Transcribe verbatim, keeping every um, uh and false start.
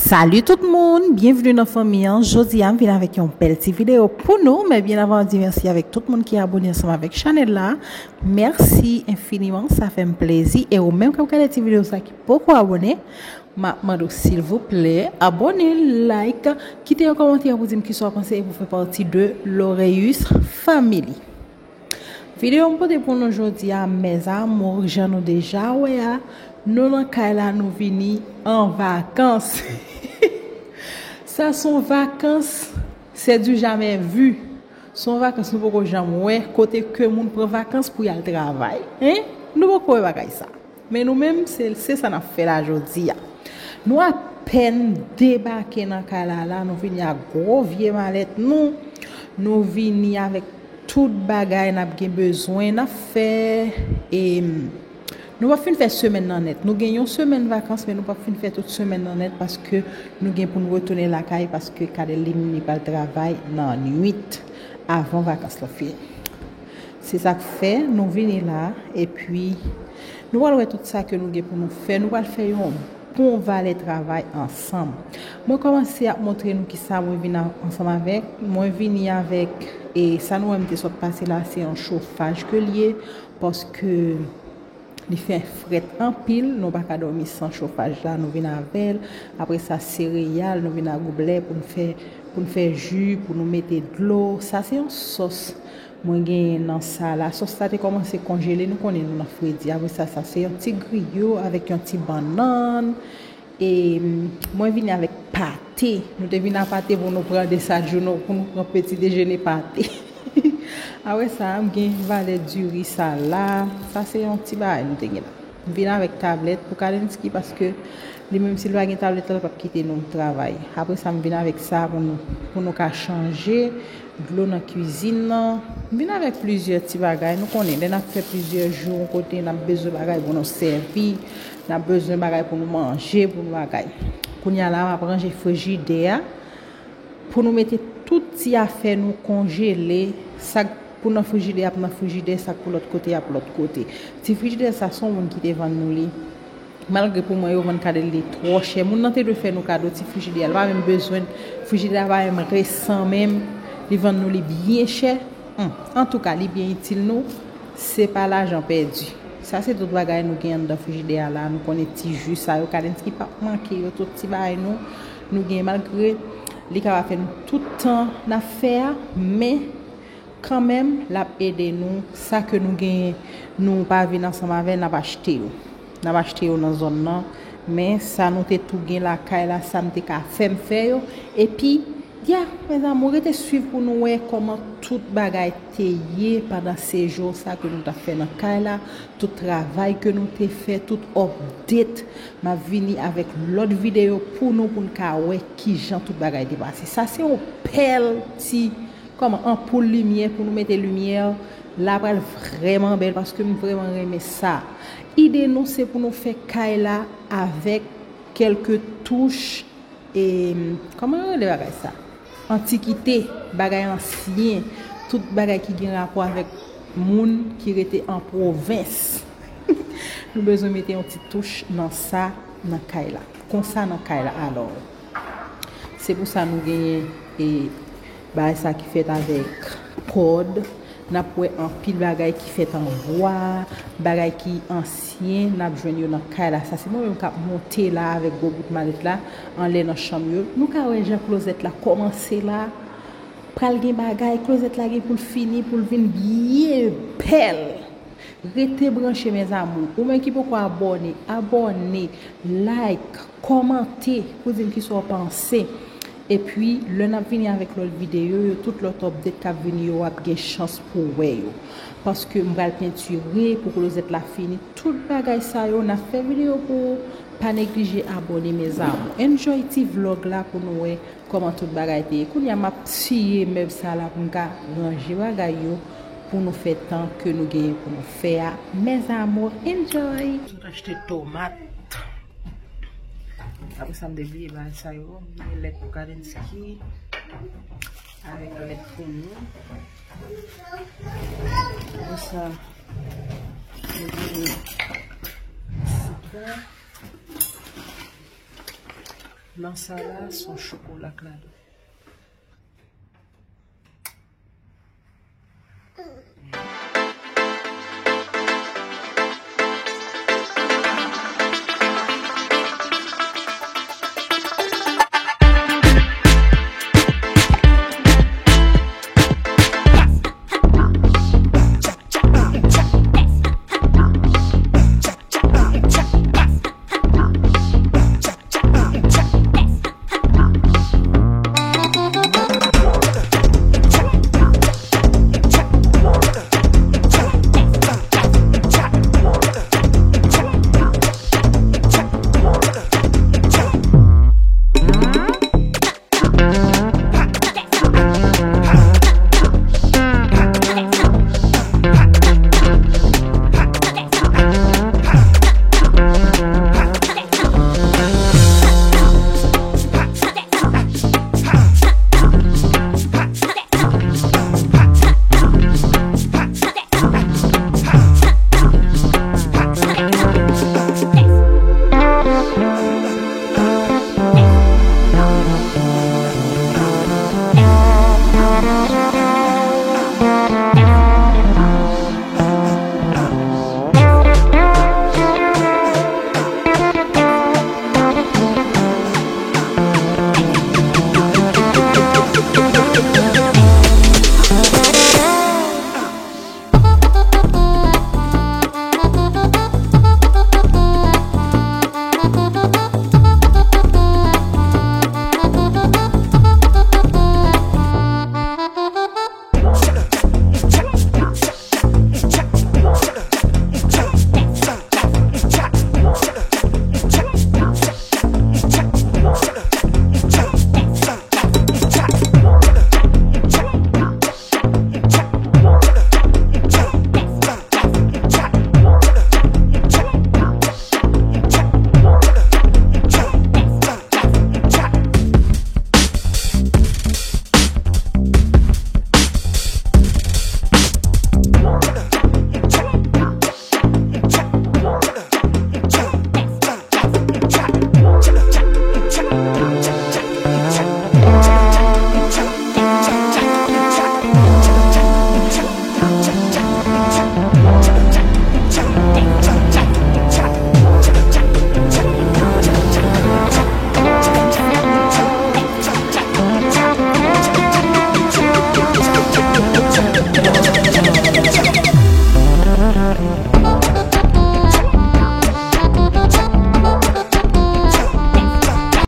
Salut tout moun, byenvni nan fanmi an. Jodi a m vin avèk yon bèl ti videyo pou nou, men byen avan m di mèsi avèk tout moun ki abone ansanm avèk chanèl la. Mèsi enfiniman, sa fè m plezi. E ou menm k ap gade ti videyo sa ki poko abone, m ap mande w silvouplè abone, like, kite yon kòmantè pou di m kisa w panse e pou fè pati de Loreus Family. Videyo m pote pou nou jodi a, mes amours, jan nou deja wè a, nou nan kay la, nou vini an vakans. Sa se yon vakans, c'est du jamais vu. Se yon vakans nou poko janm wè, kote ke moun pran vakans pou y al travay. Hein? Nou poko wè bagay sa. Men nou menm, se, se sa n ap fè la jodi a. Nou apèn debake nan kay la la, nou vini ak gwo vye malèt nou. Nou vini avèk tout bagay n ap gen bezwen, n ap fè, e, nou p ap fin fè semèn nan nèt. Nou gen yon semèn vakans, men nou p ap fin fè tout semèn nan nèt paske nou gen pou n retounen lakay paske Kadel li menm li pral travay nan nwit avan vakans la fini. Se sa k fè nou vini la, epi nou pral wè tout sa ke nou gen pou nou fè. Nou pral fè yon bon valè travay ansanm. Mwen kòmanse ap montre nou kisa mwen vin a- ansanm avèk. Mwen vini avèk, e sa nou wè m te sot pase la, se yon chofaj ke l ye, paske li fè frèt anpil, nou pa ka dòmi san chofaj la, nou vin avè l. Apre sa, sereyal, nou vin ak goblè pou n fè, pou n fè ji, pou nou mete dlo. Sa se yon sòs mwen genyen nan sa la. Sòs la te kòmanse konjele, nou konnen nou nan fredi. Apre sa, sa se yon ti griyo avèk yon ti bannann. E, mm, mwen vini avèk pate. Nou te vin a pate pou nou pran desajouno, pou nou pran peti dejene pate. Apre sa, m gen valè diri sa la. Sa se yon ti bagay nou te gen la. M vin avèk tablèt pou Kalinski paske li menm si l pa gen tablèt la, l p ap kite nou travay. Apre sa, m vin avèk sa pou nou, pou nou ka chanje dlo nan kwizin nan. M vin avèk plizyè ti bagay. Nou konnen, lè n ap fè plizyè jou yon kote, n ap bezwen bagay pou nou sèvi. N ap bezwen bagay pou nou manje, pou nou bagay. Kounye a la, m ap ranje frijidè a. Pou nou mete tout ti afè nou konjele, sa k pou nan frijidè ap nan frijidè, sa k pou lòt kote ap lòt kote. Ti frijidè sa, se yon moun ki te vann nou li. Malgre pou mwen, yo vann Kadel li twò chè. Moun nan te dwe fè nou kado ti frijidè a. Li pa menm bezwen frijidè a, pa menm resan menm. Li vann nou li byen chè. Hmm. Antouka, li byen itil nou. Se pa lajan pèdi. Sa se tout bagay nou gen anndan frijidè a la. Nou konnen ti ji sa yo, Kalinski p ap manke yo, tout ti bagay nou, nou gen malgre li ka pa fè nou tout tan n ap fè a, men kanmenm, l ap ede nou. Sa ke nou genyen, nou pa vin ansanm avè l, n ap achte yo. N ap achte yo nan zòn nan. Men sa nou te tou gen lakay la, sa m te ka fè, m fè yo. Epi, ya, mes amours, rete swiv pou nou wè kòman tout bagay te ye pandan sejou sa ke nou t ap fè nan kay la, tout travay ke nou te fè, tout update. M ap vini avèk lòt videyo pou nou, pou n ka wè kijan tout bagay te pase. Sa se yon pèl ti kòman anpoul limyè pou nou mete limyè la pral vrèman bèl paske m vrèman renmen sa. Ide nou se pou nou fè kay la avèk kèlke touch, e, kòman yo rele bagay sa? Antikite, bagay ansyen, tout bagay ki gen rapò avèk moun ki rete an pwovens. Nou bezwen mete yon ti touch nan sa, nan kay la. Konsa nan kay la, alò. Se pou sa nou genyen, e, bagay sa ki fèt avèk kòd. N ap wè anpil bagay ki fèt an bwa, bagay ki ansyen, n ap jwenn yo nan kay la. Sa se mwen menm k ap monte la avèk gwo bout malèt la, anlè nan chanm yo. Nou ka wè jan klozèt la kòmanse la. Pral gen bagay, klozèt la gen pou l fini, pou l vin byen bèl. Rete branche, mes amours. Ou menm ki poko abòne, abòne, like, kòmante pou di m kisa w panse. Epi, lè n ap vini avèk lòt videyo yo, tout lòt update k ap vini yo, w ap gen chans pou w wè yo. Paske m pral pentire pou klozèt la fini. Tout bagay sa yo, n ap fè videyo pou ou. Pa neglije abòne, mes amours. Enjoy ti vlog la pou nou wè kòman tout bagay te ye. Kounye a, m ap siye mèb sa la pou m ka ranje bagay yo pou nou fè tan ke nou genyen pou nou fè a. Mes amours, enjoy! Sot achte tomat. Apre sa, m te bliye bagay sa yo. M bliye lèt pou Kalinski. Avèk lèt pou nou. Apre sa, m bliye sitwon. Nan sa la, se yon chokola k ladan.